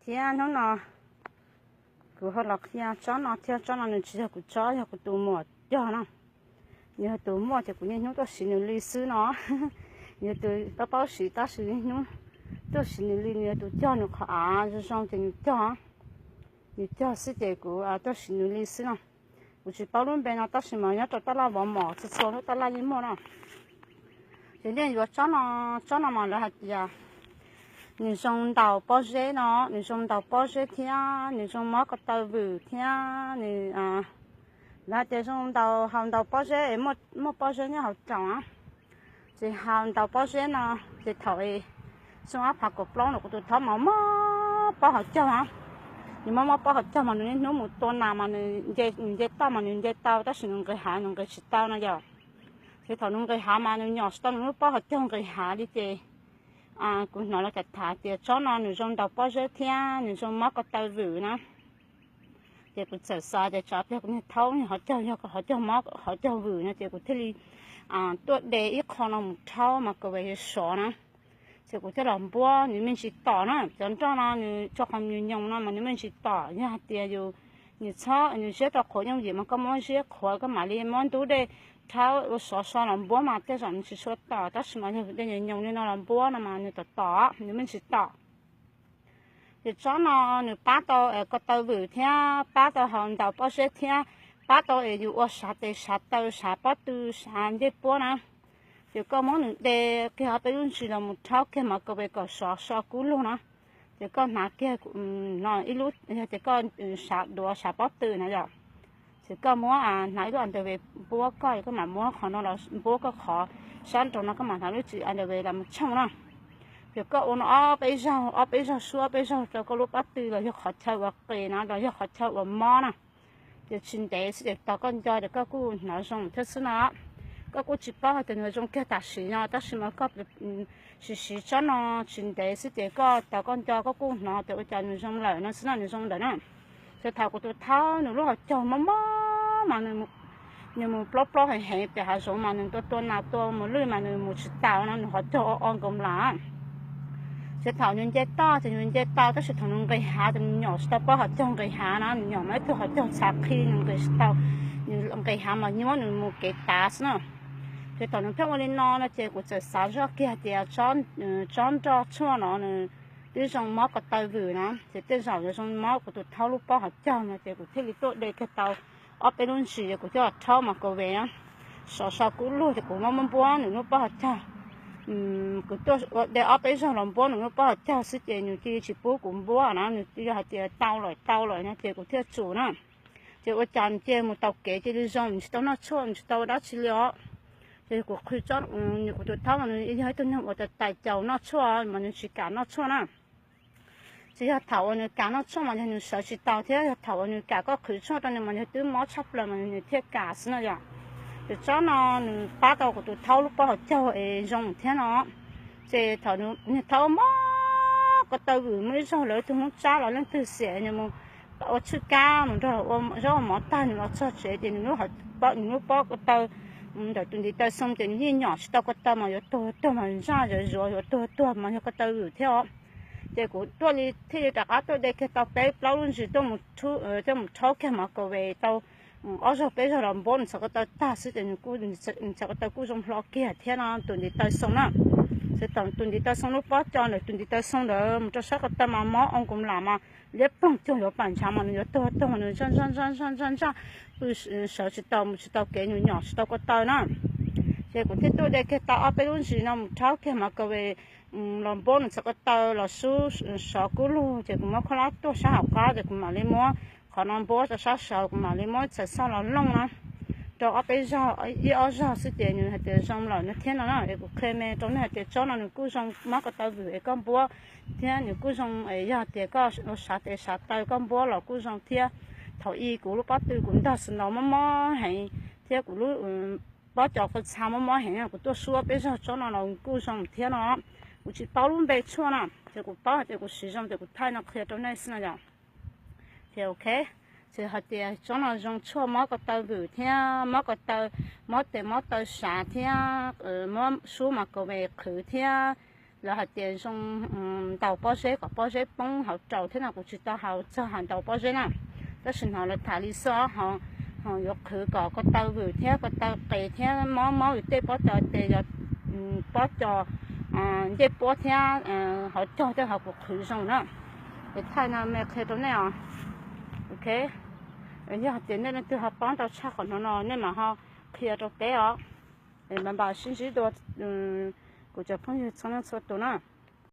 Thiab hnub no kuv ho los qhia tsob no thiab, tsob no nws tsis yog kuv tsob, yog kuv tus muam cog no. Nws yog tus muaj ces kuv niaj hnub tuaj siv nws li xwb no. Nws yog tus paub paub siv tab sis niaj hnub tuaj siv nws li, nws yog tus cog nws qhov av zoo zoo ces nws cog, nws cog xwb ces kuv tuaj siv nws li xwb no. Kuv tsis paub lub npe no tab sis mas nyob rau taj laj vov mom txhua txhua lub taj laj yeej muaj no. Ces nej yuav tsob no, tsob no mas lawv hais tias nws zoo ntaus pob zeb no, nws zoo ntaus pob zeb thiab nws zoo mob ko taw vwm thiab nws, lawv hais tias zoo ntaus, haus ntaus pob zeb es muaj pob zeb nyob hauv raum, ces haus ntaus pob zeb no. Ces thaum xyoo ob phav kaum plaub no kuv tus thaub mas mob pob hauv caug, nws mob mob pob hauv caug mas nws niaj hnub mus tua nas mas nws nce toj mas nws nce tau tab sis nws nqis hav nws nqis tsis tau no yom. Ces thaum nws nqis hav mas nws nyom tsis tau nws lub pob hauv caug nqis hav li ces kuv hnov lawv tham tham tias tsob no nws zoo ntaus pob zeb thiab nws zoo mob ko taw vwm na. Ces kuv txawm xav tias tsam pliag kuv niag thaub hauv caug yog hauv caug mob hauv caug vwm no ces kuv thiaj li tuaj de ib qho no mus rhaub mas kav vem sov na. Ces kuv thiaj los npuab, nws me ntsis tom na, cov nroj no nws tso qhov nyoos nyoos no mas nws me ntsis tom, yog hais tias yus, nws txhob, nws ziab rau qhuav yooj yim mas koj muab ziab qhuav koj mam li muab ntub dej rhaub ua sov so los npuab mas tej zaum nws tsis tshua tom, tab sis mas yog de nyoos nyoos li no los npuab no mas nws tom tom, nws me ntsis tom. Ces tsob no nws pab tau ko taw vwm thiab pab tau haus ntaus pob zeb thiab pab tau es yus ua sav tes sav taw sav pob tw sav ncej puab na. Ces koj muab nws de kiag ob peb lub ntsis los mus rhaub kiag mas kav vem kom sov so kub lug na. Ces koj hnav kiag no ib lub, yog tias koj sav duav sav pob tw na yom, ces koj muab hnav ib lub underwear npuab koj, koj mam muab qhov no los npuab koj qhov sab nraud no, koj mam hnav lub tsis underwear los mus tshooj na. Ces koj ua no ob peb zaug, ob peb zaug suab ob peb zaug rau koj lub pob tw los yog qhov chaw uas qis na los yog qhov chaw uas mob na. Ces tsis ntev xwb ces tos koj nco ces koj kuj hnov zoo thiab xwb no. Koj kuj tsis paub hais tias nws zoo kiag tam sim no tab sis mas koj siv siv tsob no tsis ntev xwb ces koj tos koj nco koj kuj hnov tias ua cas nws zoo lawm no xwb no, nws zoo lawm na. Ces thaum kuv tus thaub nws lub hauv caug mob mob mas nws mus plaub plaub heev heev pem hav zoov mas nws tua tua nas tua mos lwj mas nws mus tsis taus no, nws hauv caug o o nkaus lam. Ces thaum nws nce toj ces nws nce tau tab sis thaum nws nqis hav ces nws nyom tsis tau pob hauv caug nqis hav na, nws nyom mas ib tug hauv caug txhav qhi nws nqis tsis tau, nws nqis hav mas nyob nws mus kev tav xwb na. Ces thaum nws pheej ua li no no ces kuv txawm xav zoj kiag tias tsob nroj tshuaj no nws twb zoo mob ko taw vwm na, ces tej zaum yuav zoo mob kuv tus thaub lub pob hauv caug no ces kuv thiaj li tuaj de kiag tau ob peb lub ntsis, kuv coj los rhaub mas kav vem na, sov so kub lug ces kuv muab muab npuab nws lub pob hauv caug. Kuv tuaj ua de ob peb zaug los npuab nws lub pob hauv caug xwb ces nws cia li tsis pub kuv npuab na, nws cia li hais tias tau lawm tau lawm no ces kuv thiaj tsum na. Ces ua cas nws cia mus taus kev cia li zoo, nws tsis tau noj tshuaj, nws tsis tau ua dab tsi li os. Ces kuv qhwv, kuv tus thaub mas nws yog ib tug neeg uas tais tais caus noj tshuaj mas nws tsis kam noj tshuaj na. Ces yog thaum uas nws kam noj tshuaj mas yog nws sawv tsis taus thiab yog thaum uas nws kam koj qhwv tshuaj rau nws mas yog twb mob tshaj plaws mas nws thiaj kam xwb no yom. Ces tsob no nws pab tau kuv tus thaub lub pob hauv caug es zoo thiab no. Ces thaum nws thaub mob ko taw vwm muaj ib zaug lawv ib tug Hmoob Tsab los leej twg xiam nws mus ua tshwj kab mus nrog ua zaub ua mov tag nws los txog tsev ces nws lub pob ko taw ntawm tus ntiv taw xoo ces nws yeej nyom tsis tau ko taw mas yuav tuag tuag mas ntsaj zuav zuav yuav tuag tuag mas yog ko taw vwm thiab os. Ces kuv tuaj li thiaj li rov qab tuaj de kiag tau peb plaub lub ntsis tuaj mus rhaub kiag mas kav vem tau ob zaug peb zaug los npuab nws txhais ko taw tag xwb ces nws txhais ko taw kuj zoo hlo kiag thiab no tus ntiv taw xoo na. Ces thaum tus ntiv taw xoo lub pob co ntawm tus ntiv taw xoo ntawd mus rau sab ko taw mas mob oo nkaus lam mas liab ploog cuag yuav pam ntshav mas nws yuav tuag tuag mas nws ntsaj ntsaj ntsaj ntsaj ntsaj ntsaj, pw sawv tsis tau mus tsis tau kev nws nyom tsis tau ko taw na. Ces kuv thiaj tuaj de kiag tau ob peb lub ntsis no mus rhaub kiag mas kav vem los npuab nws txhais ko taw los sub sov kub lug ces kuv muab khaub hlab tuaj sab hauv qab ces kuv mam li muab qhov no npuab rau sab saud kuv mam li muab txhais xoj los looj na. Rau ob peb zaug, ib ob zaug xwb ces nws hais tias zoo lawm no thiab no na. Es kuv qhia me rau nej hais tias tsob no nws kuj zoo mob ko taw vwm es koj npuab thiab nws kuj zoo es yog tias koj ua sav tes sav taw koj npuab los kuj zoo thiab. Thaum ub kuv lub pob tw kuv ntog snow mob mob heev thiab kuv lub pob co ko txha mob mob heev, kuv tuaj sub peb zaug tsob no los kuj zoo thiab no. Kuv tsis paub lub npe tshuaj no ces kuv paub hais tias kuv siv zoo ces kuv thaij no qhia rau nej xwb no yom. Ces ok, ces hais tias tsob no zoo tshuaj mob ko taw vwm thiab mob ko taw, mob tes mob taw sav thiab mob sub mas kav vem qhwv thiab Lawv hais tias zoo ntaus pob zeb kom pob zeb poob hauv raus thiab no, kuv tsis tau haus txog hav ntaus pob zeb na. Tab sis hnov lawv tham li xwb, ho yuav qhwv kom ko taw vwm thiab ko taw qes thiab mob mob vwm tej pob co ces yog pob co ncej puab thiab hauv caug tej ho kuv qhwv zoo na. Es thaij no me qhia rau nej os. Ok, yog hais tias nej leej twg ho paub ntau tshaj qhov no no nej mam ho qhia rau peb os. Npam npam sib ntsib dua kuv cov phooj ywg txhua leej txhua tus na.